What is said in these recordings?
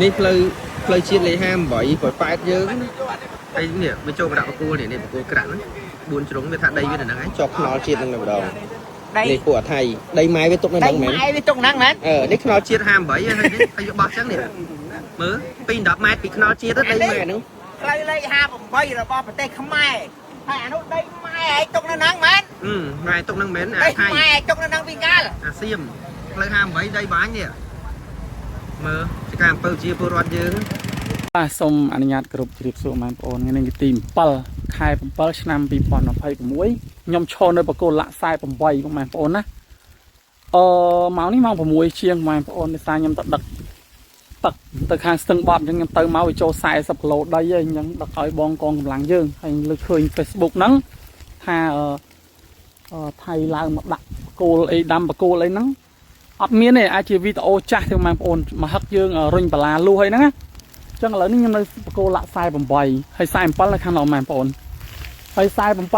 នេះផ្លូវផ្លូវជាតិលេខ58ប៉ោយប៉ែតយើងណាហើយនេះវាចូលមកដាក់បកគោលនេះនេះបកគោលក្រាក់ហ្នឹង4ជ្រុងវាថាដីវានៅហ្នឹងឯងជាប់ខ្នល់ជាតិហ្នឹងតែម្ដង ដី នេះពួកអាថៃដីម៉ែវាទុកនៅ ដី ហ្នឹងមែន ម៉ែវាទុកហ្នឹងមែន អឺនេះខ្នល់ជាតិ58ហើយនេះហើយយកបោះចឹងនេះមើលពី10ម៉ែត្រពីខ្នល់ជាតិទៅដីម៉ែហ្នឹង ផ្លូវលេខ58របស់ប្រទេសខ្មែរហើយអានោះដីម៉ែឯងទុកនៅហ្នឹងមែន អឺម៉ែទុកហ្នឹងមែនអា ដី ថៃ ម៉ែឯងទុកនៅហ្នឹងពីកាល អាសៀមផ្លូវ58ដីបាញ់នេះមើលចការអំពើជាពលរដ្ឋយើង បាទសូមអនុញ្ញាតគោរពជម្រាបសួរបងប្អូនថ្ងៃនេះទី7ខែ7ឆ្នាំ2026ខ្ញុំឈរនៅបកគលលាក់48បងប្អូនណាអឺម៉ោងនេះម៉ោង6ជាងបងប្អូនដោយសារខ្ញុំទៅដឹកទឹកទៅខាងស្ទឹងបត់អញ្ចឹងខ្ញុំទៅមកវាចូល40គីឡូដីហើយអញ្ចឹងដឹកឲ្យបងកងកម្លាំងយើងហើយលើឃើញ Facebook ហ្នឹងថាអឺអឺថៃឡើងមកដាក់បកគលអីដាំបកគលអីហ្នឹងអត់មានទេអាចជាវីដេអូចាស់ទេបងប្អូនមកហឹកយើងរុញបន្លាលួសអីហ្នឹងណា ចឹងឥឡូវនេះខ្ញុំនៅបកគោលាក់48ហើយ47នៅខាងនោះម៉ែបងប្អូនហើយ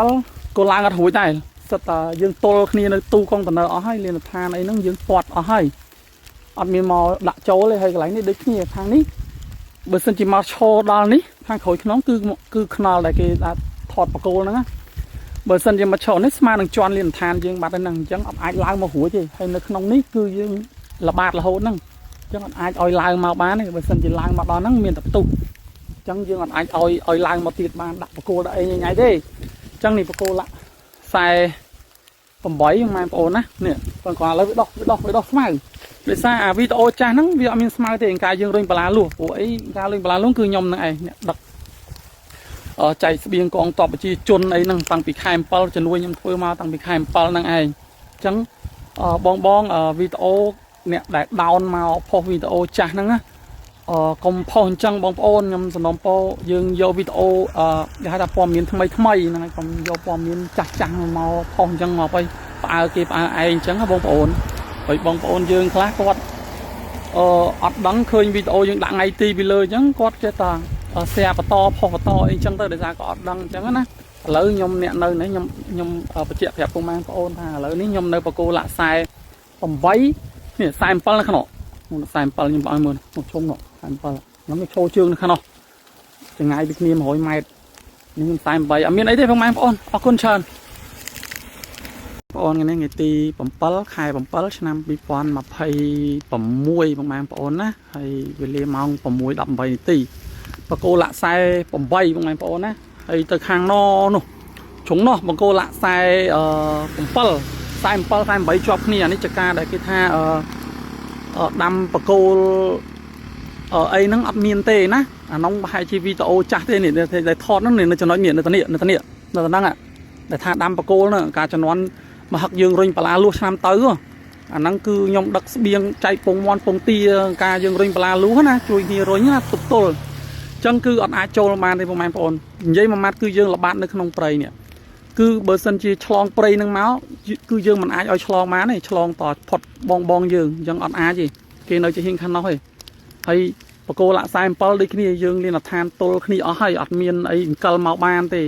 47ក៏ឡើងអត់រួចដែរសិតតែយើងទល់គ្នានៅទូកុងតឺន័រអស់ហើយលៀនឋានអីហ្នឹងយើងពាត់អស់ហើយអត់មានមកដាក់ចូលទេហើយកន្លែងនេះដូចគ្នាខាងនេះបើសិនជាមកឈរដល់នេះខាងក្រោយខ្នងគឺគឺខ្នល់ដែលគេដាក់ថតបកគោលហ្នឹងណាបើសិនជាមកឈរនេះស្មើនឹងជន់លៀនឋានយើងបាត់ហើយហ្នឹងអញ្ចឹងអត់អាចឡើងមករួចទេហើយនៅក្នុងនេះគឺយើងល្បាតរហូតហ្នឹង ចឹងអត់អាចឲ្យឡើងមកបានទេបើសិនជាឡើងមកដល់ហ្នឹងមានតែផ្ទុះចឹងយើងអត់អាចឲ្យឲ្យឡើងមកទៀតបានដាក់បកគោលដាក់អីញ៉ៃៗទេចឹងនេះបកគោលលាក់48បងប្អូនណានេះប៉ុន្តែឥឡូវវាដោះវាដោះវាដោះស្មៅដោយសារអាវីដេអូចាស់ហ្នឹងវាអត់មានស្មៅទេកាលយើងរុញបន្លាលួសព្រោះអីការរុញបន្លាលួសគឺខ្ញុំហ្នឹងឯងអ្នកដឹកអចែកស្បៀងកងតបប្រជាជនអីហ្នឹងតាំងពីខែ7ជំនួយខ្ញុំធ្វើមកតាំងពីខែ7ហ្នឹងឯងចឹងបងបងវីដេអូ អ្នកដែលដោនមកផុសវីដេអូចាស់ហ្នឹងណាអឺកុំផុសអញ្ចឹងបងប្អូនខ្ញុំសំណូមពរយើងយកវីដេអូអឺគេហៅថាព័ត៌មានថ្មីថ្មីហ្នឹងហើយកុំយកព័ត៌មានចាស់ចាស់មកផុសអញ្ចឹងមកអីផ្អើគេផ្អើឯងអញ្ចឹងណាបងប្អូនហើយបងប្អូនយើងខ្លះគាត់អឺអត់ដឹងឃើញវីដេអូយើងដាក់ថ្ងៃទីពីលើអញ្ចឹងគាត់ចេះតែ share បន្តផុសបន្តអីអញ្ចឹងទៅដោយសារគាត់អត់ដឹងអញ្ចឹងណាឥឡូវខ្ញុំអ្នកនៅនេះខ្ញុំខ្ញុំបញ្ជាក់ប្រាប់ពុកម៉ែបងប្អូនថាឥឡូវនេះខ្ញុំនៅបកគោលាក់48 នេះ47នៅក្នុង47ខ្ញុំឲ្យមើលមកជុំនោះ47ខ្ញុំឈរជើងនៅក្នុងចម្ងាយពីគ្នា100ម៉ែត្រនេះខ្ញុំ48អត់មានអីទេបងប្អូនអរគុណច្រើនបងប្អូនថ្ងៃនេះថ្ងៃទី7ខែ7ឆ្នាំ2026បងប្អូនណាហើយវេលាម៉ោង6:18នាទីបកគោលាក់48បងប្អូនណាហើយទៅខាងណនោះជ្រុងនោះបង្គោលលាក់47 47 48ជាប់គ្នាអានេះចការដែលគេថាអឺអឺដាំបកគោលអឺអីហ្នឹងអត់មានទេណាអានោះប្រហែលជាវីដេអូចាស់ទេនេះដែលថតហ្នឹងនៅចំណុចនេះនៅតានេះនៅតានេះនៅតាហ្នឹងដែលថាដាំបកគោលហ្នឹងការជំនាន់មកហឹកយើងរុញបន្លាលួសឆ្នាំទៅអាហ្នឹងគឺខ្ញុំដឹកស្បៀងចែកពងមន់ពងទាការយើងរុញបន្លាលួសណាជួយគ្នារុញណាទប់ទល់អញ្ចឹងគឺអត់អាចចូលបានទេបងប្អូននិយាយមួយម៉ាត់គឺយើងល្បាតនៅក្នុងព្រៃនេះ គឺបើសិនជាឆ្លងព្រៃនឹងមកគឺយើងមិនអាចឲ្យឆ្លងបានទេឆ្លងតផុតបងបងយើងអញ្ចឹងអត់អាចទេគេនៅជាហ៊ានខាងនោះទេហើយបកគោលាក់47ដូចគ្នាយើងមានឋានទល់គ្នាអស់ហើយអត់មានអីអង្កលមកបានទេ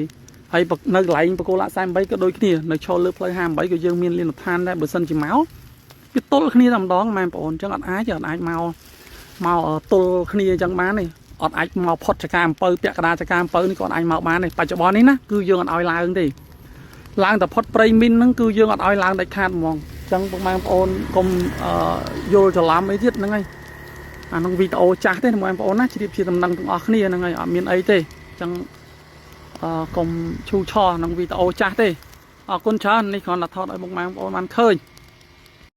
ហើយនៅកន្លែងបកគោលាក់48ក៏ដូចគ្នានៅឈរលើផ្លូវ58ក៏យើងមានលៀនឋានដែរបើសិនជាមកវាទល់គ្នាតែម្ដងម៉ែបងប្អូនអញ្ចឹងអត់អាចអត់អាចមកមកទល់គ្នាអញ្ចឹងបានទេអត់អាចមកផុតចកាអំពៅពាក់កណ្ដាលចកាអំពៅនេះក៏អត់អាចមកបានទេបច្ចុប្បន្ននេះណាគឺយើងអត់ឲ្យឡើងទេ ឡើងតែផុតព្រៃមីនហ្នឹងគឺយើងអត់ឲ្យឡើងដាច់ខាតហ្មងអញ្ចឹងពុកម៉ែបងប្អូនកុំយល់ច្រឡំអីទៀតហ្នឹងហើយអានោះវីដេអូចាស់ទេបងប្អូនណាជ្រាបជាដំណឹងទាំងអស់គ្នាហ្នឹងហើយអត់មានអីទេអញ្ចឹងអឺកុំឈូឆរក្នុងវីដេអូចាស់ទេអរគុណច្រើននេះគ្រាន់តែថតឲ្យពុកម៉ែបងប្អូនបានឃើញ។